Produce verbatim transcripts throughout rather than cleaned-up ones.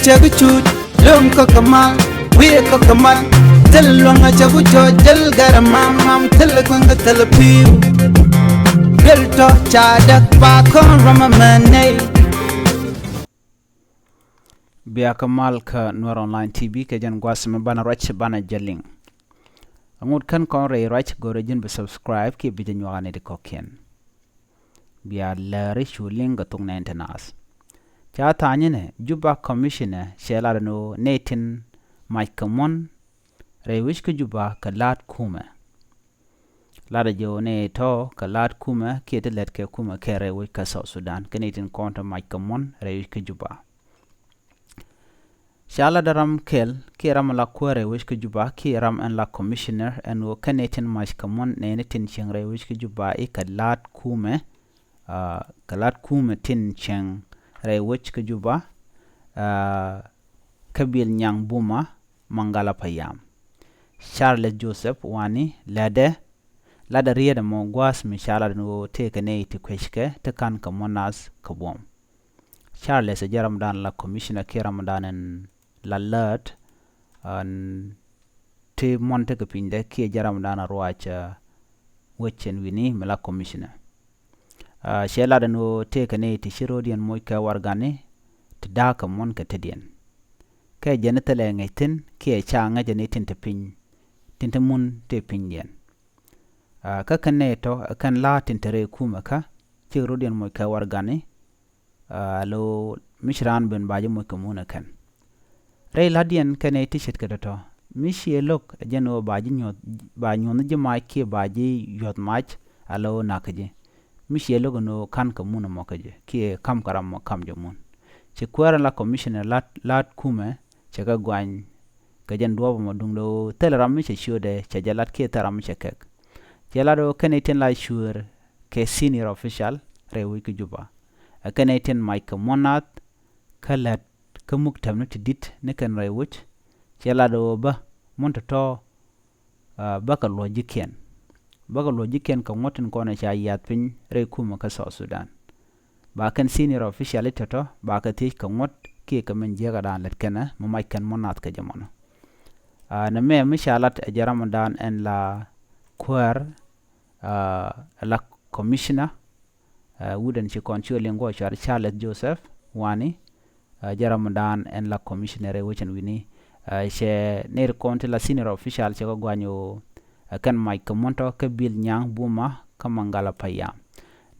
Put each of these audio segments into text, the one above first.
Cɛ bi cuut, lööŋ kä kɛ mal, wi̱i̱ kä kɛ mal. Thil luäŋ a cɛ bi cɔɔc, jäl gɛrɛ mam mam, thil kueŋ kä thil pi̱i̱u. Duel tɔ ca däk ba kɔn ram a mɛ nɛy. Bia kä mal kä Nuer Online T V kɛ jɛn gua̱a̱th mi banɛ ruac banɛ jɛ liŋ. Aŋut kän kɔn rɛy ruac, go̱rɛ ji̱n bi subscribe kiɛ bi jɛ nyuak a nɛy ti kɔ̱kiɛn. Bia lääri cu liŋ kɛ thok nɛy ti naath. Ca tha̱a̱ŋ ni Juba Commissioner cɛ lat ni ɣöö nɛy tin mac kɛ muɔ̱n rɛy wec kä Juba kɛ la̱a̱t kumɛ. Latdɛ jɛ ɣöö nɛy tɔ̱ kɛ la̱a̱t kumɛ kiɛ ti lät kɛ kumɛ kɛ rɛy wec kä South Sudan, kɛ nɛy tin kɔn tɔ̱ mac kɛ muɔ̱n rɛy wec kä Juba. Ca lat ram kɛl kiɛ ram la kuäär rɛy wec kä Juba kiɛ ram ɛn la commissioner ɛn ɣöö kɛn nɛy tin mac kɛ muɔ̱n nɛy ni tin cieŋ rɛy wec kä Juba i̱ kɛ la̱a̱t kumɛ, ah, kɛ la̱a̱t kumɛ tin cieŋ rɛy wec kä Juba, ah, kä Bill Nyaŋ Buma Mangala Payam. Charles Joseph Wani lätdɛ, latdɛ riet ɛmɔ gua̱a̱th mi ca lat ni ɣöö tëëkɛ nɛy ti kueckɛ ti ka̱n kɛ muɔ̱n naath kɛ buɔ̱m. Charles ɛ jɛ ramdan la commissioner kiɛ ramdan ɛn la läät ɛn ti muɔ̱n tekɛ pinydɛ kiɛ jɛ ramdan a ruac, ah, wec ɛn wi̱ni mi la commissioner. Ah, cɛ lat ɛn ɣöö tëëkɛ nɛy ti ci ro̱diɛn moc kɛ warɛgani ti da̱a̱k kɛ muɔ̱n kɛ tetdiɛn. Kɛ jɛn thilɛ ŋäc thi̱n kiɛ ca ŋäc ɛn i̱ tin te piny, tin te mun te pinydiɛn. Ah, kä kɛn nɛy tɔ̱ ɛ kɛn la̱a̱t tin te rɛy kumɛ kä ci ro̱diɛn moc kɛ warɛgani, ah, lo mi ci raan ben ba ji̱ moc kɛ mun ɛ kɛn. Rɛy la̱tdiɛn kɛn nɛy ti ce̱tkɛ tɔ̱tɔ̱ mi ciɛ lo̱k ɛ jɛn ɣöö ba ji̱ nyuɔ̱th, ba nyuɔ̱th ji̱ mac kiɛ ba ji̱ yuɔ̱th mac a lo na̱k kä ji̱. Mi ciɛ lo̱k ɛn ɣöö ka̱n kɛ mun ɛmɔ kä ji̱ kiɛ ka̱m kɛ ram ɛmɔ ka̱m jɛ mun. Ci kuäär ɛn la commissioner la̱t, la̱t kumɛ cɛ kɛ guany kɛ jɛn duɔ̱ɔ̱p ɛmɔ duundɛ ɣöö thilɛ ram mi cɛ ciötdɛ cɛ jɛ lat kiɛ thilɛ ram mi cɛ kɛk. Cɛ lat ɣöö kɛn nɛy tin la cuëër kɛ senior official rɛy wec kä Juba. Ɛ kɛn nɛy tin mac kɛ muɔ̱n naath kä lät kä muk tɛmni ti di̱t ni kɛn rɛy wec. Cɛ lat ɣöö bä muɔ̱n tɔ̱tɔ̱, ah, bäkɛ luɔ̱c ji̱kiɛn. Bäkɛ luɔ̱c ji̱kiɛn kɛ ŋuɔ̱t tin kɔn ɛ ca yiath piny rɛy kumɛ kä South Sudan. Ba kɛn senior official i̱ tɔ̱tɔ̱ ba kɛ thiec kɛ ŋuɔ̱t kiɛ kɛ min jiäkädan lät kɛnɛ mi mac kɛn muɔ̱n naath kɛ jɛ mɔnɔ. Ah, nɛmɛ mi ca lat ɛ jɛ ramdan ɛn la kuäär, ah, la commissioner, ah, wut ɛn ci kɔn ci ɣä liŋ guɔ cuar Charles Joseph Wani, ah, jɛ ramdan ɛn la commissioner rɛy wec ɛn wi̱ni. Ah, cɛ nɛy ti kɔn ti la senior official cɛ kɛ guany ɣöö, ah, kɛn mac kɛ muɔ̱n tɔ̱ kä Bill Nyaŋ Buma kä Mangala Payam.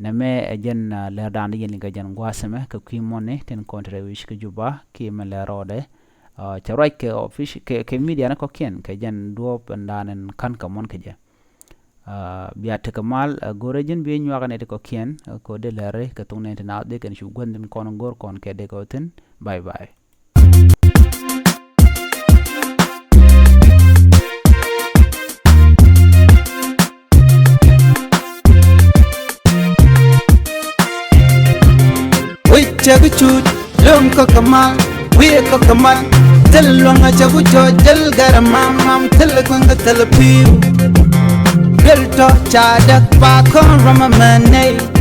Nɛmɛ ɛ jɛn, ah, läärdan di yɛn liŋ kɛ jɛn gua̱a̱th ɛmɛ kɛ kui̱ muɔ̱ni tin kɔn ti rɛy wec kä Juba kiɛ mɛ lɛ rɔɔdɛ. Ah, cɛ ruac kɛ offici-, kɛ, kɛ midia ni kɔ̱kiɛn kɛ jɛn duɔ̱ɔ̱p ɛn dan ɛn ka̱n kɛ muɔ̱n kɛ jɛ. Ah, bia tekɛ mal, ah, go̱rɛ ji̱n bi nyuak nɛy ti kɔ̱kiɛn, ah, kɛ ɣöö dee läri kɛ thok nɛy ti naath dee kɛn cu guäth ni kɔn go̱r kɔn kɛ dee kɛ wä thi̱n. Bye bye. Wec cɛ bi cuut, lööŋ kä kɛ mal, wi̱i̱ kä kɛ mal. Thil luäŋ a cɛ bi cɔɔc, jäl gɛrɛ mam mam, thil kueŋ kä thil pi̱i̱u. Duel tɔ ca däk ba kɔn ram a mɛ nɛy.